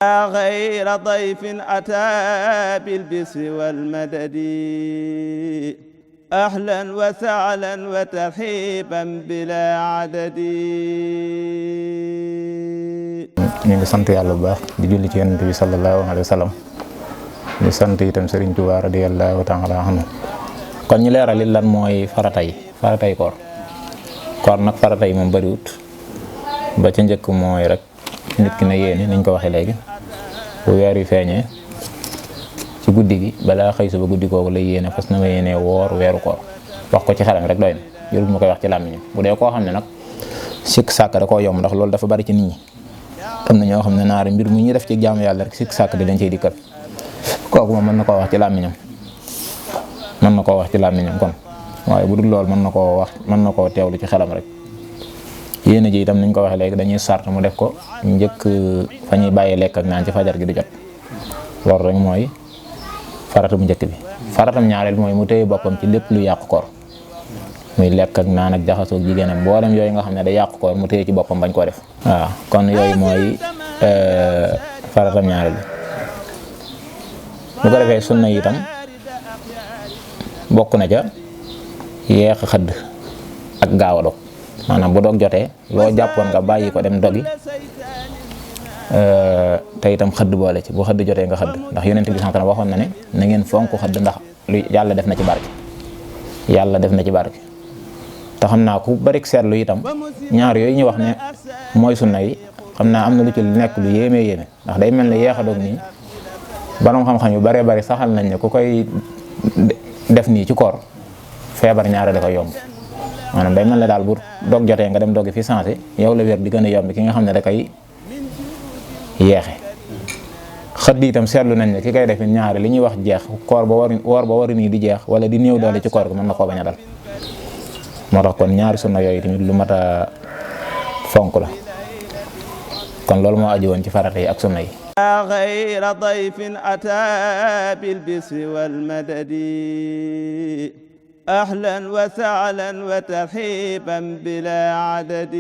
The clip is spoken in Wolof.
غير ضيف أتى بالبسر والمدد أهلا وسهلا وترحيبا بلا عدد. ñu ngi sant yàlla bu baax di julli ci yonent bi sallallahu alayhi wa sallam di sant itam Serigne Touba radiyallahu ta'ala anhu. kon ñu leeral li lan mooy faratay koor nag faratay moom bariwut ba ca njëkk mooy rek nit ki na yéene niñ ko waxee léegi bu weer wi feeñee ci guddi gi balaa xëy suba guddi kooku lay yéene fas na ma yéene woor weeru koor wax ko ci xelam rek doy na jërul ma koy wax ci làmmiñam. bu dee koo xam ne nag sikk sàkk da koo yomb ndax loolu dafa bari ci nit ñi am na ñoo xam ne naari mbir mu ñuy def ci jaamu yàlla rek sikk sàkk di leen ciy dikkal kooku moom mën na koo wax ci làmmiñam kon waaye bu dul loolu mën na koo teewlu ci xelam rek. yéene ji itam niñ ko waxee léegi dañuy sart mu def ko njëkk fa ñuy bàyyi lekk ak naan ci fajar gi di jot loolu rek mooy farata bu njëkk bi. faratam ñaareel mooy mu téye boppam ci lépp lu yàqu koor muy lekk ak naan ak jaxasoo ak jigéen ak mboolem yooyu nga xam ne day yàqu koor mu téye ci boppam bañ koo def. waaw kon yooyu mooy faratam ñaareel bi. bu ko defee sunna yi itam bokk na ca yeex a xëdd ak gaaw a dog maanaam bu dog jotee loo jàppoon nga bàyyi ko dem dogi te itam xëdd boole ci bu xëdd jotee nga xëdd ndax yonent bi sant na waxoon na ne na ngeen fonk xëdd ndax lu yàlla def na ci barke te xam naa ku bari seetlu itam ñaar yooyu ñu wax ne mooy sunna yi xam naa am na lu ci nekk lu yéeme ndax day mel ne yeex a dog nii borom xam-xam yu baree bari saxal nañ ne ku koy def nii ci koor feebar ñaare da koy yomb maanaam day mel ne daal bu dog jotee nga dem dogi fi sensé yow la wér di gën a yomb ki nga xam ne da koy yeexe. xëdd itam seetlu nañ ne ki koy def ñaare li ñuy wax jeex koor ba wari nii di jeex wala di néew doole ci koor gi mën na koo bañ a dal moo tax kon ñaari sunna yooyu tamit lu mat a fonk la kon loolu moo aju woon ci farata yi ak sunna yi. غير ضيف أتى بالبسر والمدد أهلا وسهلا وترحيبا بلا عدد.